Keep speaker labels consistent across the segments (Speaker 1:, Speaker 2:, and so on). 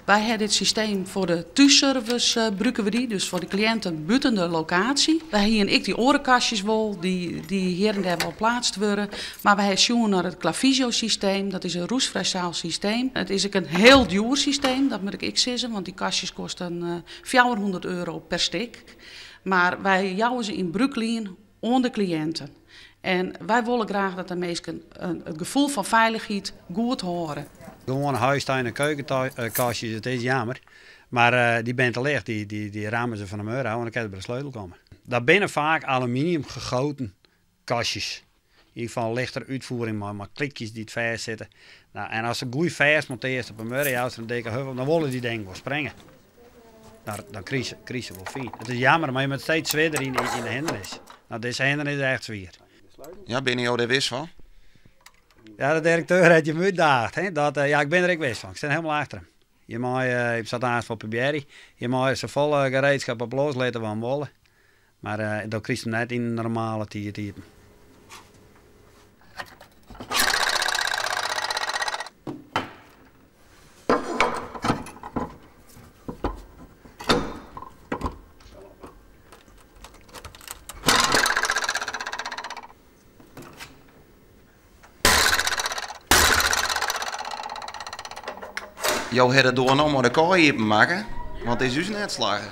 Speaker 1: Wy ha dit systeem foar de thússervice brûke we dy, dus foar de kliïnten bûten de lokaasje. Wy hiene ek dy oare kastjes wol, dy't hjir en dêr wol pleatst wurde. Mar wy ha sjoen nei it Clavisio-systeem, dat is in roestfrijstaal systeem. It is ek in hiel djoer systeem, dat moat ik ek sizze, want dy kastjes kosten 400 euro per stik. Mar wy jouwe se yn brûklien oan de kliïnten. En wy wolle graach dat de minsken it gefoel fan feilichheid goed hâlde.
Speaker 2: Gewoane huistuin en keukenkastjes, it is jammer, mar dy binne te licht, dy ramme se fan de muorre ôf en dan kinne se by de sleutel komme. Dat binne faak aluminium gegoten kastjes. Yn ieder gefal lichter útfiering mei klikjes dy't fêst sitte. Nou, en as se goed fêst montearrest op 'e muorre, joust der in dikke hup op, dan wolle dy dingen wol springe. Dan, dan krijst se wol fyn. It is jammer, mar je moatte steeds swierder yn de hindernis. Nou, dizze hindernis is echt swier.
Speaker 3: Ja, binne jo dêr wis fan?
Speaker 2: Ja, de direkteur hat jim útdaagd. Hè? Dat, ja, ik bin der ek wis fan. Ik stean hielendal achter him. Je meie, ik sil it aanst wol probearje. Je meie safolle gereedskap op loslitte wat wolle. Mar do krijst him net yn in normale tiid iepen.
Speaker 3: Jo ha de doar no mei de kaai iepen makke, want it is ús net slagge.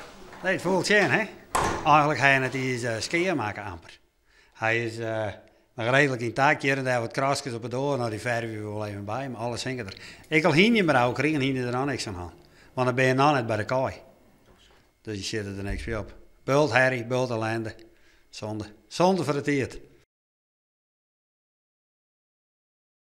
Speaker 2: Nee, it foel tsjin, hè? Eigenlik ha je net iens skea makke amper. Hy is noch reedlik yntakt, hjir en dêr wat kraskes op 'e doar, no dy fervje we wol even by, mar alles hinget der. Ek al hiene je 'm derôf krigen, hiene je der noch niks oan hân, want dan binne je noch net by de kaai. Dus je sjitte der niks by op. Bult herrie, bult ellende. Sonde. Sonde foar de tiid.